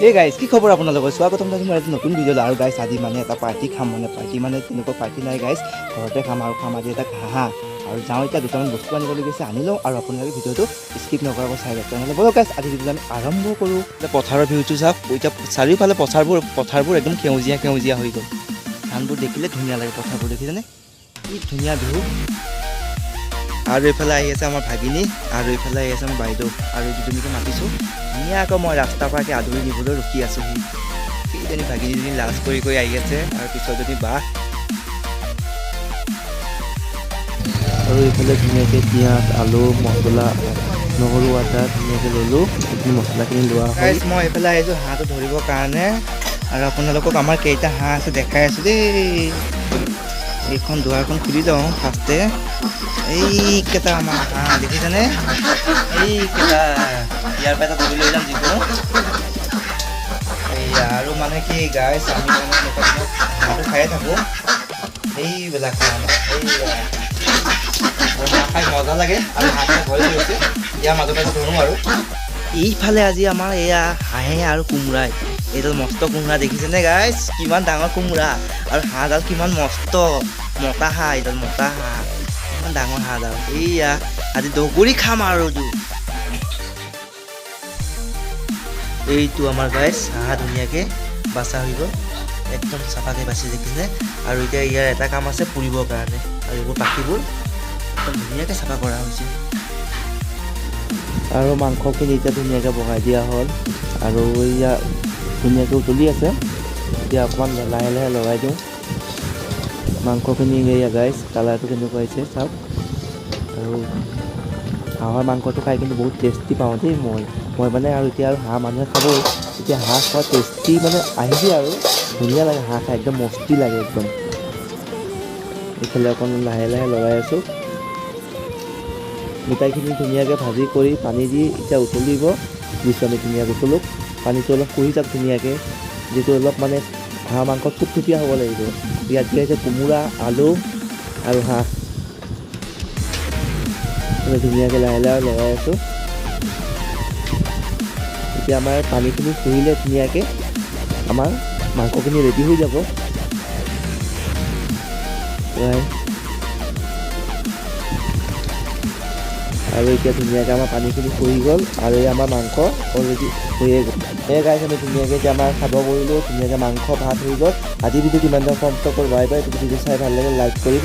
এই গাইজ, কি খবৰ আপোনালোকৰ? স্বাগতম জনাইছোঁ মোৰ এটা নতুন ভিডিঅ'লৈ। আৰু গাইজ, আজি মানে এটা পাৰ্টি খাম। মানে পাৰ্টি মানে তেনেকুৱা পাৰ্টি নাই গাইজ, ঘৰতে খাম। আৰু খাম আজি এটা হাঁহ। আৰু যাওঁ এতিয়া, দুটামান বস্তু আনিবলগীয়া আছে, আনি লওঁ। আৰু আপোনালোকে ভিডিঅ'টো স্কিপ নকৰাকৈ চাই লওক। তেনেহ'লে ব'লক গাইজ, আজি ভিডিঅ'টো আমি আৰম্ভ কৰোঁ। এতিয়া পথাৰৰ ভিউটো চাওক। এতিয়া চাৰিওফালে পথাৰবোৰ একদম সেউজীয়া সেউজীয়া হৈ গ'ল। ধানবোৰ দেখিলে ধুনীয়া লাগে। পথাৰবোৰ দেখিছেনে? কি ধুনীয়া ভিউ! আৰু এইফালে আহি আছে আমাৰ ভাগিনী আৰু এইফালে আহি আছে আমাৰ বাইদেউ। আৰু এই দুজনীকে মাতিছোঁ ধুনীয়াকৈ। মই ৰাস্তাৰ পৰা আদৰি নিবলৈ ৰখি আছোঁহি। সেইজনী ভাগিনীজনী লাজ কৰি কৰি আহি আছে আৰু পিছৰজনী বা। আৰু এইফালে ধুনীয়াকৈ পিঁয়াজ, আলু, মছলা, নহৰু, আদা ধুনীয়াকৈ ল'লোঁ। এইখিনি মছলাখিনি লোৱা হ'ল। গাইজ, মই এইফালে আহিছোঁ হাঁহটো ধৰিবৰ কাৰণে। আৰু আপোনালোকক আমাৰ কেইটা হাঁহ আছে দেখাই আছোঁ দেই। এইখন দুৱাৰখন খুলি লওঁ ফাৰ্ষ্টে। এইকেইটা আমাৰ হাঁহ, দেখিছেনে? এইকেইটা। ইয়াৰ পৰা এটা ধৰি লৈ যাম যিকোনো। এইয়া। আৰু মানে কি গাইজ, আমি মানে এনেকুৱা দিনত হাঁহটো খায়ে থাকোঁ। এইবিলাক হাঁহ আমাৰ, এইয়া। আৰু হাঁহ খাই মজা লাগে আৰু হাঁহ খাই ভয় কৰিছে। ইয়াৰ মাজতে এটা ধৰোঁ। আৰু এইফালে আজি আমাৰ এয়া হাঁহে আৰু কোমোৰাই। এইডাল মস্ত কোমোৰা, দেখিছেনে গাইজ? কিমান ডাঙৰ কোমোৰা! আৰু হাঁহডাল কিমান মস্ত মতা হাঁহ। এইডাল মতা হাঁহ, ইমান ডাঙৰ হাঁহডাল। এইয়া আজি দগৰি খাম। আৰু এইটো আমাৰ গাইজ হাঁহ ধুনীয়াকৈ বাচা হৈ গ'ল। একদম চাফাকৈ বাচি, দেখিছেনে? আৰু এতিয়া ইয়াৰ এটা কাম আছে, পুৰিবৰ কাৰণে। আৰু এইবোৰ পাখিবোৰ একদম ধুনীয়াকৈ চাফা কৰা হৈছে। আৰু মাংসখিনি এতিয়া ধুনীয়াকৈ বহাই দিয়া হ'ল আৰু এয়া ধুনীয়াকৈ উতলি আছে। এতিয়া অকণমান লাহে লাহে লগাই দিওঁ মাংসখিনি। এয়া গাইজ, কালাৰটো কেনেকুৱা হৈছে চাওক। আৰু হাঁহৰ মাংসটো খাই কিন্তু বহুত টেষ্টি পাওঁ দেই মই। মানে আৰু এতিয়া আৰু হাঁহ মানুহে খাবই। এতিয়া হাঁহ খোৱা টেষ্টি মানে আহিছে। আৰু ধুনীয়া লাগে হাঁহ খাই, একদম মস্তি লাগে একদম। এইফালে অকণ লাহে লাহে লগাই আছোঁ। গোটাইখিনি ধুনীয়াকৈ ভাজি কৰি পানী দি এতিয়া উতলিব দিছোঁ আমি। ধুনীয়াকৈ উতলক পানীটো, অলপ শুহি যাওক ধুনীয়াকৈ। যিটো অলপ মানে হাঁহ মাংস থুপথুপীয়া হ'ব লাগিব। ইয়াত দিয়া হৈছে কোমোৰা, আলু আৰু হাঁহ। ধুনীয়াকৈ লাহে লাহে লগাই আছোঁ। এতিয়া আমাৰ পানীখিনি শুহিলে ধুনীয়াকৈ আমাৰ মাংসখিনি ৰেডি হৈ যাব। আৰু এতিয়া ধুনীয়াকৈ আমাৰ পানীখিনি শুহি গ'ল আৰু এই আমাৰ মাংস অলৰেডি হৈয়ে গ'ল। এই গাইজ, আমি ধুনীয়াকৈ এতিয়া আমাৰ খাব বহিলোঁ। ধুনীয়াকৈ মাংস ভাত হৈ গ'ল। আজি ভিডিঅ'টো ইমানতে সমাপ্ত কৰোঁ। Bye bye. যদি ভিডিঅ' চাই ভাল লাগে, লাইক কৰিব।